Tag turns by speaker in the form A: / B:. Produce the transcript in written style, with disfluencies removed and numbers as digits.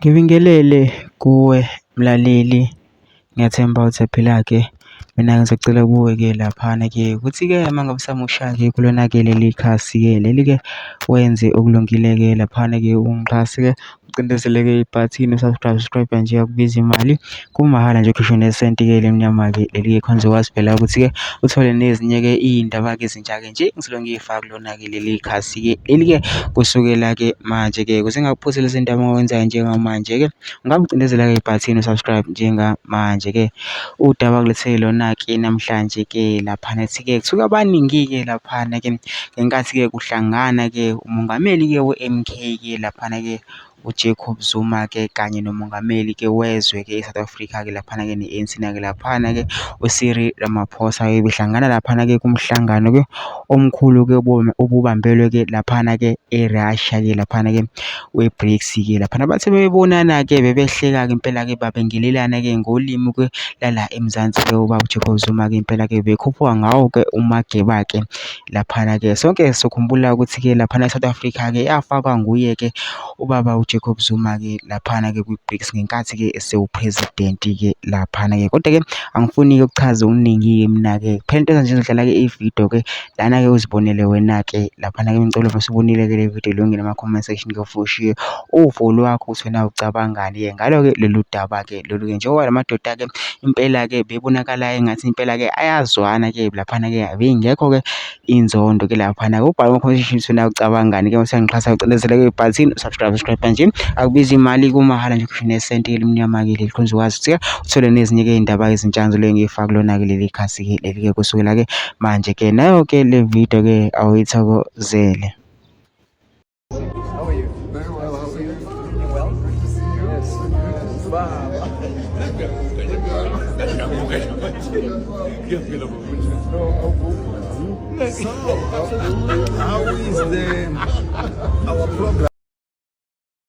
A: Ngibingelele kuwe mlaleli, ngiyathemba ukuthi uyaphila-ke. Mina ngizocela kuwe-ke laphana-ke ukuthi-ke uma ngabe usamusha-ke kulona-ke leli khasi-ke leli-ke wenze okulungile-ke laphana-ke ungixhase-ke ucindezeleke ibhathini u-subscribe, subscribe nje akubizi imali kumahhala nje ukhishwe nesenti-ke elimnyama-ke leli-ke khona uzokwazi phela ukuthi-ke uthole nezinye-ke iy'ndaba-ke ezintsha-ke nje ngisuke ngiy'faka kulona-ke leli khasi-ke leli-ke kusukela-ke manje-ke ukuze ungakuphuthi lezi ndaba ongawenzayo njengamanje-ke ungabe ucindezela-ke ibhathini u-subscribe njengamanje-ke. Udaba kulethele lona-ke namhlanje-ke laphana ethi-ke kuthiwa abaningi-ke laphana-ke ngenkathi-ke kuhlangana-ke umongameli-ke we-M_K-ke laphana-ke uJacob Zuma-ke kanye nomongameli-ke wezwe-ke i-South Africa-ke laphana-ke ne-A_N_C ke laphana-ke uCyril Ramaphosa-ke behlangana laphana-ke kumhlangano-ke omkhulu-ke obubambelwe-ke laphana-ke eRussia-ke laphana-ke we-BRICS-ke laphana. Bathe bebonana-ke bebehleka-ke impela-ke babingelelana-ke ngolimi-ke lala eMzansi-ke ubaba uJacob Zuma-ke impela-ke bekhuphuka ngawo-ke uMageba-ke laphana-ke. Sonke sokhumbula ukuthi-ke laphana e-South Africa-ke yafakwa nguye-ke ubaba uJacob Zuma-ke laphana-ke kwi-BRICS ngenkathi-ke esewu-president-ke laphana-ke. Kodwa-ke angifuni-ke ukuchaza okuningi-ke mina-ke kuphela into nje ngizodlala-ke ividiyo-ke lana-ke uzibonele wena-ke laphana-ke. Ngicela uma usubonile-ke le video leyo ungene ema-comment section-ke ufike ushiye uvo lwakho ukuthi wena ucabangani-ke ngalo-ke lolu daba-ke lolu-ke. Njengoba la madoda-ke impela-ke bebonakala engathi impela-ke ayazwana-ke laphana-ke beyingekho-ke inzondo-ke laphana-ke. Ubhale kuma-comment section ukuthi wena ucabangani-ke uma usuyangixhasa ucindezele-ke ibhathini u-subscribe, subscribe nje akubizi imali kumahhala nje ukhishwe nesenti elimnyama-ke leli khona uzokwazi ukuthi-ke uthole nezinye-ke iy'ndaba ezintsha ngizoloke ngiy'faka kulona-ke leli khasi-ke leli-ke kusukela-ke manje-ke. Nayo-ke le video-ke awuyithokozele.
B: How are you?
C: Very well, how are you?
B: You well?
C: Good to see you.
B: Yes.
C: Good to see you.
D: So, how is the our program?